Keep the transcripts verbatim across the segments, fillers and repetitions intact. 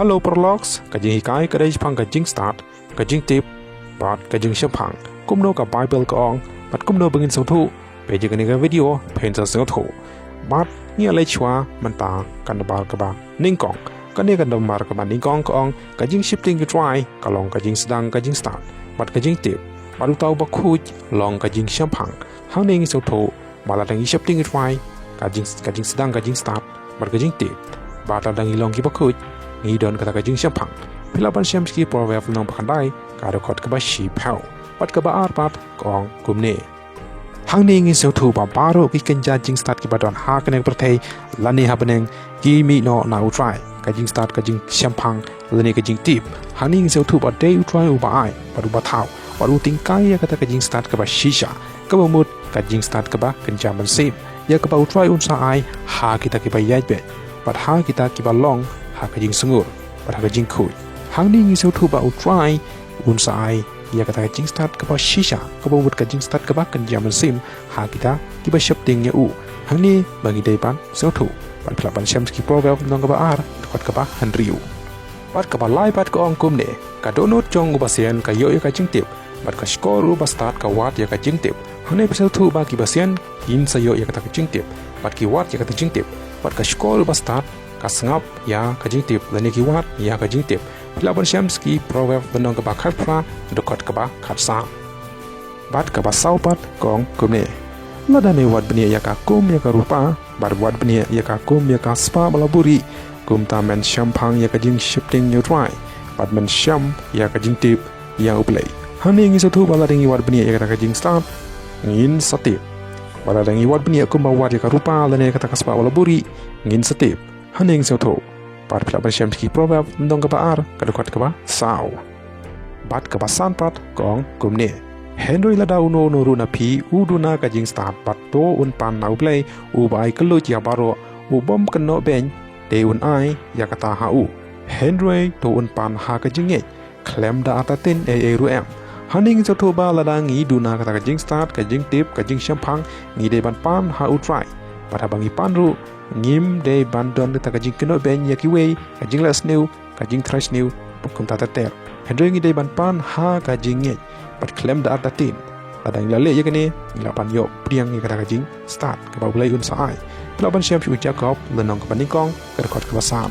Hello paralok, ka jinghikai ka dei shaphang ka jingstad, ka jingtip bad ka jingshemphang, kumno ka Baibl ka ong bad kumno ba ngin sngewthuh. Peit ïa kane ka video phin sa sngewthuh. Bad ngi ïa leit shuwa mynta ka nambar kaba nyngkong. Kane ka nambar kaba nyngkong ka ong, ka jingsheptieng U Trai ka long ka jingsdang ka jingstad bad ka jingtip, bad uta uba khuid long ka jingshemphang. Hangne ngi sngewthuh ba lada ngi sheptieng U Trai, ka jing, ka jingsdang ka jingstad bad ka jingtip, bad lada ngi long kiba khuid, ngi don kata ka jingshemphang. Phi lah ban shem sha ki Proverb lynnong ba khyndai, ka dkhot kaba shiphew bad kaba ar pat ka ong kumne. Hangne ngi sngewthuh ba baroh ki kynja jingstad kiba don ha kane ka pyrthei lane ha bneng ki mih noh na U Trai, ka jingstad, ka jingshemphang lane ka jingtip. Hangne ngi sngewthuh ba dei U Trai uba ai bad uba thaw bad u tyngkai ïa kata ka jingstad kaba shisha, kaba mut ka jingstad kaba kynja mynsiem, ïa kaba U Trai un sa ai ha kita kiba ïaid beit bad ha kita kiba long ha ka jingsngur bad ha ka jingkhuid. Hangne ngi sngewthuh ba U Trai un sa ai ïa kata ka jingstad kaba shisha, kaba mut ka jingstad kaba kynja mynsiem ha kita kiba sheptieng ïa u. Hangne ba ngi dei ban sngewthuh. Bad phi lah ban shem sha ki Proverb lynnong kaba ar, dkhot kaba hynriew bad kaba lai pat ka ong kumne. Ka dohnud jong u basien ka ïoh ïa ka jingtip, bad ka shkor u bastad ka wad ïa ka jingtip. Hangne phi sngewthuh ba ki basien kin sa ïoh ïa kata ka jingtip, bad ki wad ïa kata ka jingtip, bad ka shkor u bastad ka sngap ïa ka jingtip lane ki wad ïa ka jingtip. Phi lah ban shem sha ki Proverb lynnong kaba khatphra, dkhot kaba khatsaw bad kaba saw pat ka ong kumne. Lada me wad bniah ïa ka kum ïa ka rupa, bad wad bniah ïa ka kum ïa ka spah ba la buhrieh, kumta men shemphang ïa ka jingsheptieng ïa U Trai, bad men shem ïa ka jingtip ïa U Blei. Hangne ngi sngewthuh ba lada ngi wad bniah ïa kata ka jingstad, ngin sa tip. Bad lada ngi wad bniah kumba wad ïa ka rupa lane kata ka spah ba la buhrieh, ngin sa tip. Hangne ngi sngewthuh. Bad phi lah ban shem sha ki Proverb lynnong kaba ar, ka dkhot kaba saw bad kaba san pat ka ong kumne. Hynrei lada uno uno ruh na phi u duna ka jingstad, bad to un pan na U Blei uba ai kylluid ïa baroh, u bym kynnoh beiñ, te un ai ïa kata ha u. Hynrei to un pan ha ka jingngeit, khlem da artatien ei ei ruh em. Hangne ngi sngewthuh ba lada ngi duna kata ka jingstad, ka jingtip, ka jingshemphang, ngi dei ban pan ha U Trai. Bad haba ngi pan ruh, ngim dei ban don kata ka jingkynnoh beiñ ïa kiwei, ka jingleh sniew, ka jingthrang sniew, bad kumta ter ter. Hynrei ngi dei ban pan ha ka jingngeit bad khlem da artatien. Lada ngi la leh ïa kane, ngi lah ban ïoh pdiang ïa kata ka jingstad kaba U Blei un sa ai. Phi lah ban shem sha u Jakob lynnong kaba nyngkong, ka dkhot kaba san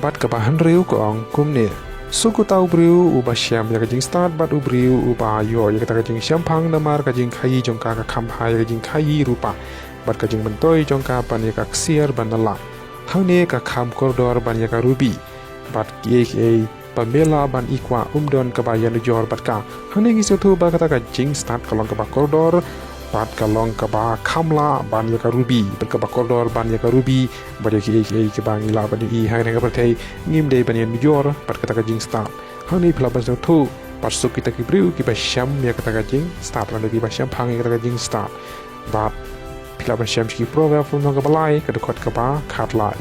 bad kaba hynriew ka ong kumne. Suk uta u briew uba shem ïa ka jingstad, bad u briew uba ïoh ïa kata ka jingshemphang, namar ka jingkhaïi jong ka ka kham bha ïa ka jingkhaïi rupa, bad ka jingmyntoi jong ka ban ïa ka ksiar ban da lah. Hangne ka kham kordor ban ïa ka rubi, bad kiei kiei ba me lah ban i kwah um don kaba ïanujor bad ka. Hangne ngi sngewthuh ba kata ka jingstad ka long kaba kordor, bad ka long kaba kham lah ban ïa ka rubi, bad kaba kordor ban ïa ka rubi, bad ïa kiei kiei kiba ngi lah ban ïohi ha kane ka pyrthei, ngim dei ban ïanujor bad kata ka jingstad. Hangne phi lah ban sngewthuh, bad suk kita ki briew kiba shem ïa kata ka jingstad, lane kiba shemphang ïa kata ka jingstad. Bad phi lah ban shem sha ki Proverb lynnong kaba lai, ka dkhot kaba khatlai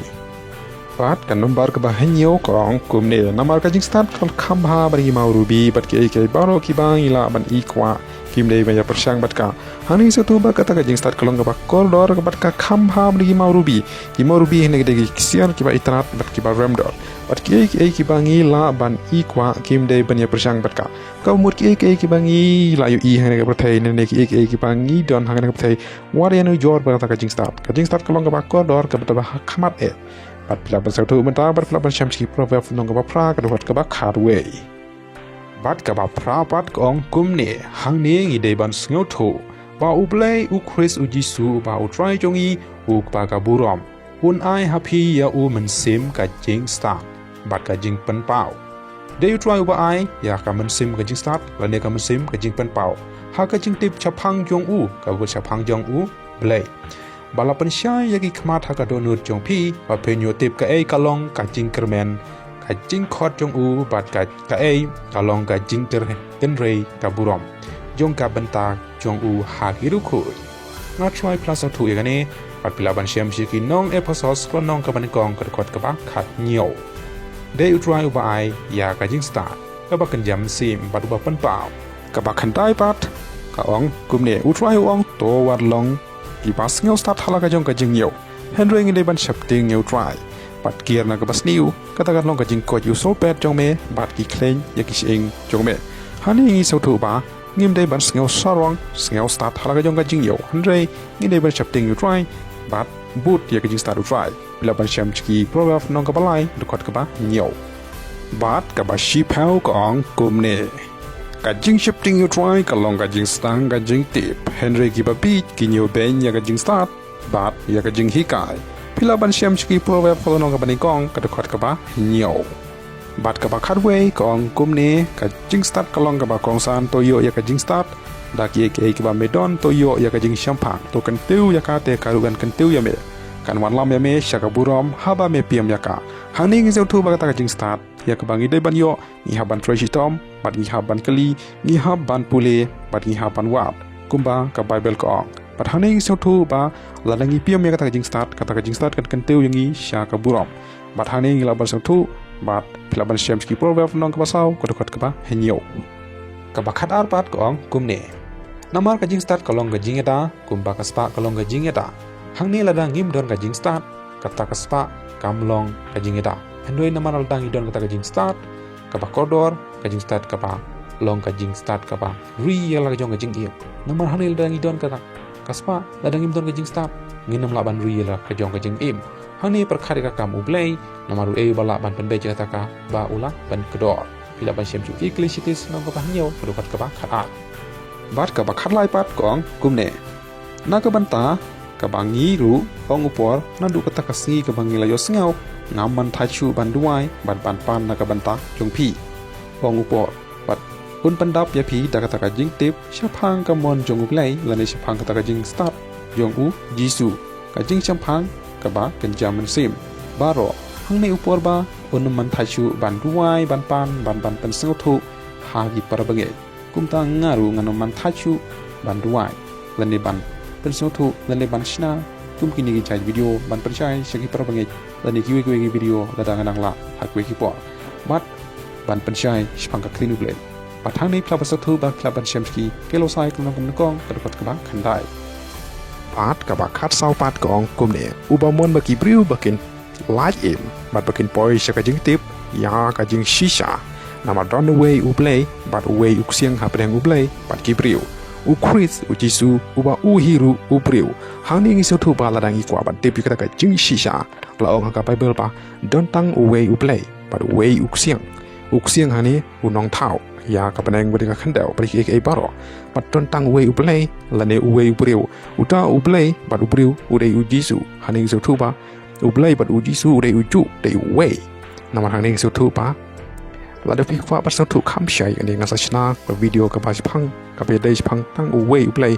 bad ka nambar kaba hynñiew ka ong kumne. Namar ka jingstad ka kham bha ban ïa ki maw rubi, bad kiei kiei baroh kiba ngi lah ban i kwah, kim dei ban ïa pyrshang bad ka. Hangne ngi sngewthuh ba kata ka jingstad ka long kaba kordor bad ka kham bha ban ïa ki maw rubi. Ki maw rubi hangne ki dei ki ksiar kiba itynnad bad kiba rem dor. Bad kiei kiei kiba ngi lah ban i kwah, kim dei ban ïa pyrshang bad ka. Ka mut kiei kiei kiba ngi la ïohi ha kane ka pyrthei, ne ne kiei kiei kiba ngi don ha kane ka pyrthei, wat ïanujor bad kata ka jingstad. Ka jingstad ka long kaba kordor, kaba da ba ha khmat eh. Bad phi lah ban sngewthuh mynta, bad phi lah ban shem sha ki Proverb lynnong kaba phra, ka dkhot kaba khatwei bad kaba phra pat ka ong kumne. Hangne ngi dei ban sngewthuh ba U Blei, U Khrist U Jisu, ba U Trai jong ngi, u kpa ka burom, un ai ha phi ïa u mynsiem ka jingstad bad ka jingpynpaw. Dei U Trai uba ai ïa ka mynsiem ka jingstad lane ka mynsiem ka jingpynpaw ha ka jingtip shaphang jong u, kaba shaphang jong U Blei, ba la pynshai ïa ki khmat ha ka dohnud jong phi, ba phin ïoh tip kaei ka long ka jingkyrmen, ka jingkhot jong u, bad ka, kaei ka long ka jingtyrhynrei ka burom jong ka bynta jong u ha ki riewkhuid. Nga tharai phi la sngewthuh ïa kane, bad phi lah ban shem sha ki Nong Ephesos, ka lynnong kaba nyngkong, ka dkhot kaba khathynñiew. Dei U Trai uba ai ïa ka jingstad, kaba kynja mynsiem, bad uba pynpaw. Kaba khyndai pat ka ong kumne. U Trai u ong, to wat long kiba sngewstad ha la ka jong ka jingñiew. Hynrei ngi dei ban sheptieng ïa U Trai. bad kiar na kaba sniew, kata kan long ka jingkoit ïa u sohpet jong me, bad ki khleiñ ïa ki shyieng jong me. Hangne ngi sngewthuh ba ngim dei ban sngew sarong, sngew stad ha la ka jong ka jingïew. Hynrei ngi dei ban sheptieng ïa U Trai, bad bud ïa ka jingstad U Trai. Phi lah ban shem sha ki Proverb lynnong kaba lai, dkhot kaba hynñiew. Bad kaba shiphew ka ong kumne: Ka jingsheptieng ïa U Trai ka long ka jingsdang ka jingtip, hynrei kiba bieit ki ñiewbeiñ ïa ka jingstad bad ïa ka jinghikai. Phi lah ban shem sha ki Proverb lynnong kaba nyngkong, ka dkhot kaba hynñiew. Bad kaba khatwei ka ong kumne: Ka jingstad ka long kaba kongsan, to ïoh ïa ka jingstad. Da kiei kiei kiba me don, to ïoh ïa ka jingshemphang. To kyntiew ïa ka, te ka ruh kan kyntiew ïa me. Kan wanlam ïa me sha ka burom haba me piem ïa ka. Hangne ngi sngewthuh ba kata ka jingstad ïa kaba ngi dei ban ïoh, ngi hap ban trei shitom, bad ngi hap ban kylli, ngi hap ban pule, bad ngi hap ban wad, kumba ka Baibl ka ong. Bad hangne ngi sngewthuh ba lada ngi piem ïa kata ka jingstad, kata ka jingstad kan kyntiew ïa ngi sha ka burom. Bad hangne ngi lah ban sngewthuh, bad phi lah ban shem sha ki Proverb lynnong kaba saw, ka dkhot kaba hynñiew. Kaba khatar pat ka ong kumne: Namar ka jingstad ka long ka jingïada, kumba ka spah ka long ka jingïada. Hangne lada ngim don ka jingstad, kata ka spah kam long ka jingïada. Hynrei namar lada ngi don kata ka jingstad kaba kordor, ka jingstad kaba long ka jingstad kaba ri ïa la ka jong ka jingim. Namar hangne lada ngi don kata ka spah, lada ngim don ka jingstad, ngin ym lah ban ri ïa la ka jong ka jingim. Hangne pyrkhat ïa ka kam U Blei, namar uei uba lah ban pynbeit ïa kata kaba u la pynkordor. Phi lah ban shem sha u Ekklesiastes lynnong kaba hynñiew, ka dkhot kaba khatar. Bad kaba khatlai pat ka ong kumne: Na ka bynta kaba ngi ruh, ong u por, naduh kata ka sngi kaba ngi la ïohsngew, ngam man thait shuh ban duwai bad ban pan na ka bynta jong phi, ong u por, bad un pyndap ïa phi da kata ka jingtip shaphang ka mon jong U Blei, lane shaphang kata ka jingstad jong U Jisu, ka jingshemphang kaba kynja mynsiem baroh. Hangne u por ba un ym man thait shuh ban duwai, ban pan, ban, ban pynsngewthuh ha ki para bangeit. Kumta nga ruh ngan ym man thait shuh ban duwai, lane ban pynsngewthuh, lane ban shna kum kine ki jait video, ban pynshai sha ki para bangeit, lane kiwei kiwei ki video lada nga dang lah ha kiwei ki por, bad ban pynshai shaphang ka ktien U Blei. Bad hangne phi lah ban sngewthuh, bad phi lah ban shem sha ki Kolosai lynnong kaba nyngkong, ka dkhot kaba khyndai. Bad kaba khatsaw pat ka ong kumne: Uba mon ba ki briew ba kin lait im, bad ba kin poi sha ka jingtip ïa ka jingshisha. Namar don uwei U Blei, bad uwei u ksiang hapdeng U Blei bad ki briew, U Khrist U Jisu, uba u hi ruh u briew. Hangne ngi sngewthuh ba lada ngi kwah ban tip ïa kata ka jingshisha, la ong ha ka Baibl ba don tang uwei U Blei bad uwei u ksiang. U ksiang hangne u nongthaw ïa ka bneng bad ka khyndew bad kiei kiei baroh. Bad don tang uwei U Blei lane uwei u briew. Uta U Blei bad u briew u dei U Jisu. Hangne ngi sngewthuh ba U Blei bad U Jisu u dei ujuh, dei uwei. Namar hangne ngi sngewthuh ba lada phi kwah ban sngewthuh kham shai, hangne nga sa shna ka video kaba shaphang, kaba dei shaphang tang uwei U Blei,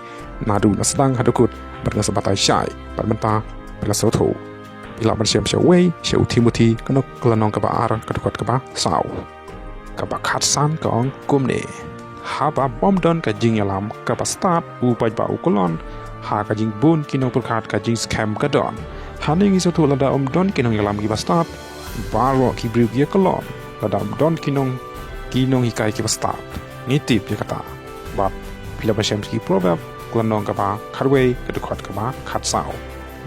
naduh na sdang haduh kut, bad nga sa batai shai. Bad mynta phi la sngewthuh. Phi lah ban shem sha uwei, sha u Timothi, ka lynnong kaba ar, ka dkhot kaba saw. Kaba khatsan ka ong kumne: Haba ym don ka jingïalam kaba stad, u paidbah u kyllon. Ha ka jingbun ki nongpyrkhat ka jingskhem ka don. Hangne ngi sngewthuh lada ym don ki nongïalam kiba stad, baroh ki briew ki ïakyllon. Lada ym don ki nong, ki nonghikai kiba stad, ngi tip ïa kata. Bad phi lah ban shem sha ki Proverb, ka lynnong kaba khatwei, ka dkhot kaba khatsaw.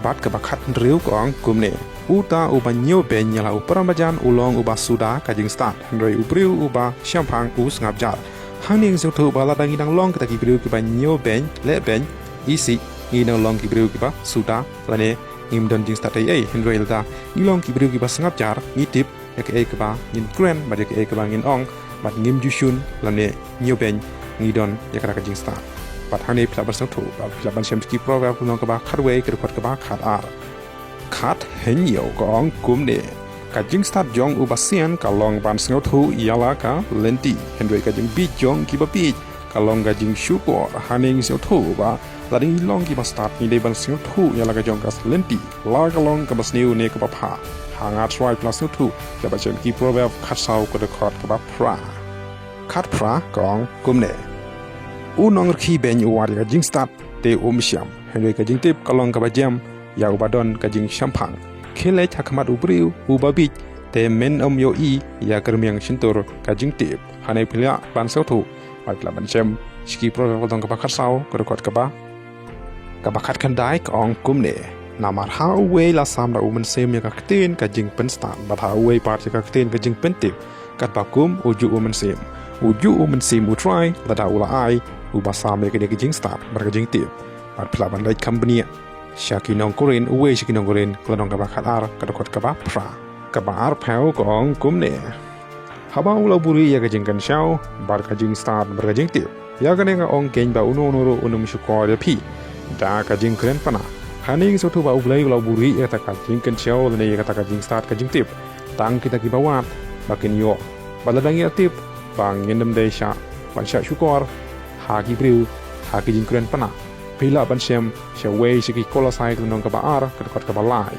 Bad kaba khathynriew ka ong kumne: Uta uba ñiewbeiñ ïa la u para marjan u long uba suda ka jingstad, hynrei u briew uba shemphang u sngap jar. Hangne ngi sngewthuh ba lada ngi dang long kita ki briew kiba ñiewbeiñ, lehbeiñ, isih, ngi dang long ki briew kiba suda, lane ngim don jingstad ei ei. Hynrei lada ngi long ki briew kiba sngap jar, ngi tip ïa kaei kaba ngin kren bad ïa kaei kaba ngin ong, bad ngim ju shun lane ñiewbeiñ, ngi don ïa kata ka jingstad. Bad hangne phi lah ban sngewthuh, bad phi lah ban shem sha ki Proverb, lynnong kaba khatwei, ka dkhot kaba khatar. Khathynñiew ka ong kumne: Ka jingstad jong u basian ka long ban sngewthuh ïa la ka lynti, hynrei ka jingbieit jong kiba bieit ka long ka jingshukor. Hangne ngi sngewthuh ba lada ngi long kiba stad, ngi dei ban sngewthuh ïa la ka jong ka lynti, la ka long kaba sniew ne kaba pha. Ha nga trai phi lah sngewthuh, phi lah ban shem ki Proverb khatsaw, ka dkhot kaba phra. Khatphra ka ong kumne: U nongrkhie beiñ u wad ïa ka jingstad, te um sham, hynrei ka jingtip ka long kaba jem ïa uba don ka jingshemphang. Khie leit ha khmat u briew uba bieit, te men ym ïohi ïa ka rmiang shyntur ka jingtip. Hangne phi lah ban sngewthuh, bad phi lah ban shem sha ki Proverb, lynnong kaba khatsaw, ka dkhot kaba, kaba khatkhyndai ka ong kumne: Namar ha uwei la sam da u Mynsiem ïa ka ktien ka jingpynstad, bad ha uwei pat ïa ka ktien ka jingpyntip. Katba kum u juh u Mynsiem, u juh u Mynsiem U Trai, lada u la ai, uba sam ïa kine ki jingstad bad ka jingtip. Bad phi lah ban leit kham bniah sha ki nong Korinth, uwei sha ki nong Korinth, ka lynnong kaba khatar, ka dkhot kaba phra. Kaba arphew ka ong kumne: Haba u la buhrieh ïa ka jingkynshew bad ka jingstad bad ka jingtip, ïa kane nga ong kein ba uno uno ruh un ym shukor ïa phi da ka jingkren pana. Hangne ngi sngewthuh ba U Blei u la buhrieh ïa kata ka jingkynshew lane ïa kata ka jingstad ka jingtip, tang kita kiba wad ba kin ïoh. Bad lada ngi la tip, ba ngin ym dei shah ban shah shukor ha ki briew ha ki jingkren pana. Phi lah ban shem sha uwei sha ki Kolosai ka lynnong kaba ar, ka dkhot kaba lai.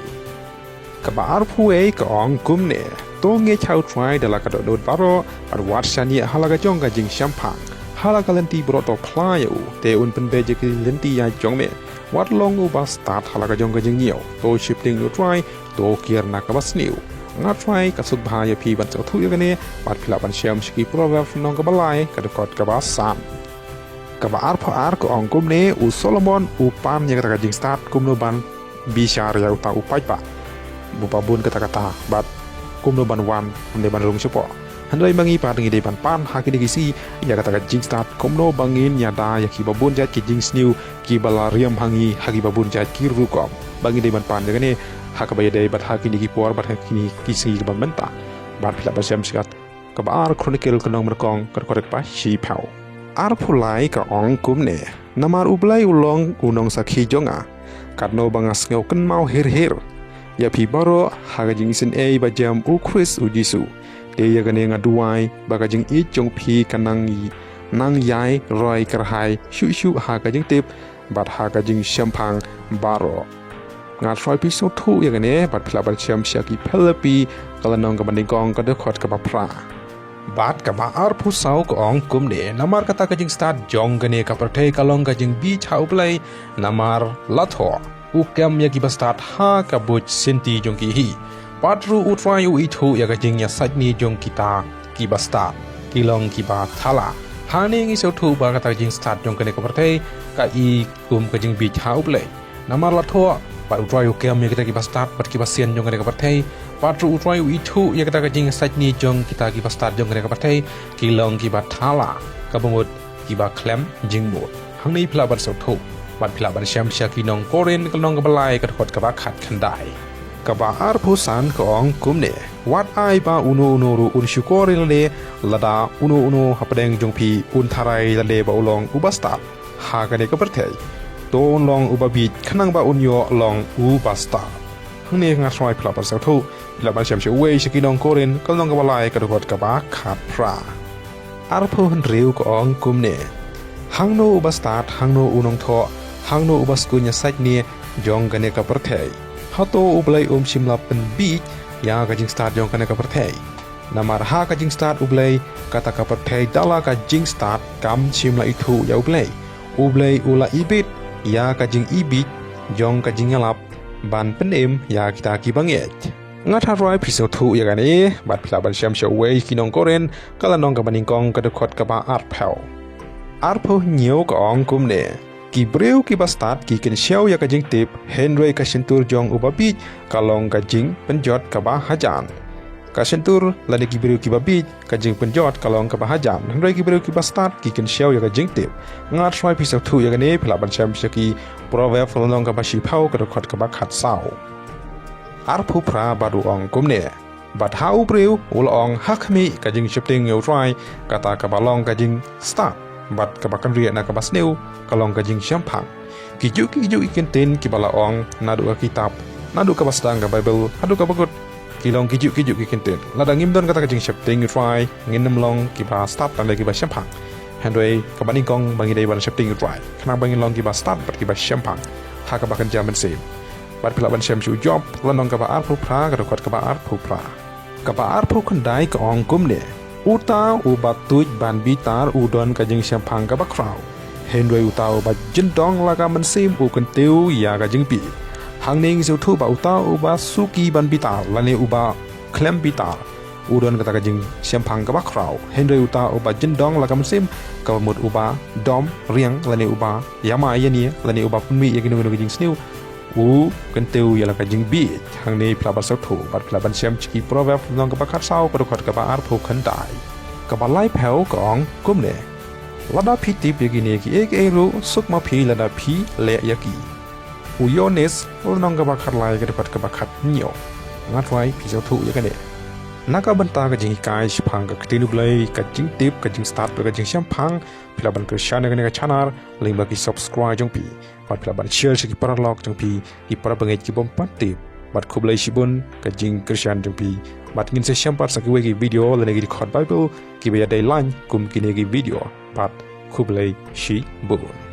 Kaba arphew wei ka ong kumne: To ngeit ha U Trai da la ka dohnud baroh, bad wat shaniah ha la ka jong ka jingshemphang. Ha la ka lynti baroh to phla ïa u, te un pynbeit ïa ki lynti ïaid jong me. Wat long uba stad ha la ka jong ka jingñiew. To sheptieng ïa U Trai, to kiar na kaba sniew. Nga Trai ka suk bha ïa phi ban sngewthuh ïa kane, bad phi lah ban shem sha ki Proverb lynnong kaba lai, ka dkhot kaba san. Kaba arphew ar ka ong kumne: U Solomon u pan ïa kata ka jingstad kumno ban bishar ïa uta u paidbah uba bun katta katta, bad kumno ban wan, kumno ban rung shapoh. Hynrei ma ngi pat ngi dei ban pan ha kine ki sngi ïa kata ka jingstad, kumno ba ngin ïada ïa kiba bun jait ki jingsniew kiba la riam ha ngi ha kiba bun jait ki rukom. Ba ngin dei ban pan ïa kane ha kaba ïadei bad ha kine ki por bad ha kine ki sngi kiban mynta. Bad phi lah ban shem sha ka Kaba ar Chronicle ka lynnong ba nyngkong, ka dkhot kaba shiphew. Arphew lai ka ong kumne: Namar U Blei u long u nongsakhi jong nga, katno ba nga sngew kynmaw her her ïa phi baroh ha ka jingisynei ba jem U Khrist U Jisu. Te ïa kane nga duwai ba ka jingïeit jong phi kan nang ïai roi kyrhai shuh shuh ha ka jingtip bad ha ka jingshemphang baroh. Nga Trai phi sngewthuh ïa kane, bad phi lah ban shem sha ki Philippi ka lynnong kaba nyngkong, ka dkhot kaba phra. Bad kaba arphew saw ka ong kumne: Namar kata ka jingstad jong kane ka pyrthei ka long ka jingbieit ha U Blei, namar la thoh: U kem ïa kiba stad ha ka buit shynti jong ki hi. Bad ruh U Trai u ithuh ïa ka jingïasaid ni jong kita kiba stad, ki long kiba thala. Hangne ngi sngewthuh ba kata ka jingstad jong kane ka pyrthei ka i kum ka jingbieit ha U Blei. Namar la thoh, bad U Trai u kem ïa kita kiba stad bad kiba sien jong kane ka pyrthei. Bad ruh U Trai u ithuh ïa kata ka jingïasaid ni jong kita kiba stad jong kane ka pyrthei, ki long kiba thala, kaba mut kiba khlem jingmut. Hangne phi lah ban sngewthuh, bad phi lah ban shem sha ki nong Korinth ka lynnong kaba lai, ka dkhot kaba khatkhyndai. Kaba arphew san ka ong kumne: Wat ai ba uno uno ruh un shukor ïa lade, lada uno uno hapdeng jong phi un tharai lade ba u long uba stad ha kane ka pyrthei. To un long uba bieit khnang ba un ïoh long uba stad. Hangne nga Trai phi lah ban sngewthuh, phi lah ban shem sha uwei sha ki nong Korinth ka lynnong kaba lai, ka dkhot kaba khatphra. Arphew hynriew ka ong kumne: Hangno uba stad, hangno u nongthoh, hangno uba skun ïasaid ni jong kane ka pyrthei? Hato U Blei um shym la pynbieit ïa ka jingstad jong kane ka pyrthei? Namar ha ka jingstad U Blei, kata ka pyrthei da la ka jingstad kam shym la ithuh ïa U Blei. U Blei u la ibit ïa ka jingibieit jong ka jingïalap ban pynim ïa kita kiba ngeit. Nga Trai phi sngewthuh ïa kane, bad phi lah ban shem sha uwei ki nong Korinth ka lynnong kaba nyngkong, ka dkhot kaba arphew. Arphew hynñiew ka ong kumne: Ki briew kiba stad ki kynshew ïa ka jingtip, hynrei ka shyntur jong uba bieit ka long ka jingpynjot kaba hajan. Ka shyntur lane ki briew kiba bieit ka jingpynjot ka long kaba hajan, hynrei ki briew kiba stad ki kynshew ïa ka jingtip. Nga Trai phi sngewthuh ïa kane, phi lah ban shem sha ki Proverb ka lynnong kaba shiphew, ka dkhot kaba khatsaw. Arphew phra bad u ong kumne: Bad ha u briew u la ong ha khmih ka jingsheptieng ïa U Trai, kata kaba long ka jingstad bad kaba kynriah na kaba sniew ka long ka jingshemphang. Kijuh kijuh ki kyntien kiba la ong naduh ka kitab, naduh kaba sdang ka Baibl haduh kaba kut, ki long kijuh kijuh ki kyntien. Lada ngim don kata ka jingsheptieng ïa U Trai, ngin ym long kiba stad lane kiba shemphang. Hynrei kaba nyngkong ba ngi dei ban sheptieng ïa U Trai, khnang ba ngin long kiba stad bad kiba shemphang ha kaba kynja mynsiem. Bad phi lah ban shem sha u Job ka lynnong kaba arphew phra, ka dkhot kaba arphew phra. Kaba arphew khyndai ka ong kumne: Uta uba tuid ban bitar u don ka jingshemphang kaba khraw, hynrei uta uba jyndong la ka mynsiem u kyntiew ïa ka jingbieit. Hangne ngi sngewthuh ba uta uba suki ban bitar lane uba khlem bitar u don kata ka jingshemphang kaba khraw, hynrei uta uba jyndong la ka mynsiem, kaba mut uba dom riang lane uba ïamai ïanie lane uba pynmih ïa kino kino ki jingsniew, U kyntiew ïa la ka jingbieit. Hangne phi lah ban sngewthuh bad phi lah ban shem sha ki Proverb lynnong kaba khatsaw, ka dkhot kaba arphew khyndai. Kaba laiphew ka ong kumne: Lada phi tip ïa kine kiei kiei ruh, suk ma phi lada phi leh ïa ki. U Ïoannis lynnong kaba khatlai, ka dkhot kaba khathynñiew. Nga tharai phi sngewthuh ïa kane. Na ka bynta ka jinghikai shaphang ka ktien U Blei, ka jingtip, ka jingstad bad ka jingshemphang, phi lah ban kyrshan ïa kane ka channel lyngba ki subscribe jong phi. Bad phi lah ban share sha ki paralok jong phi, ki parabangeit ki bym pat tip. Bad khublei shibun ka jingkyrshan jong phi. Bad ngin sa ïashem pat sa kiwei ki video lane ki dkhot Bible kiba ïadei laiñ kum kine ki video. Bad khublei shibun.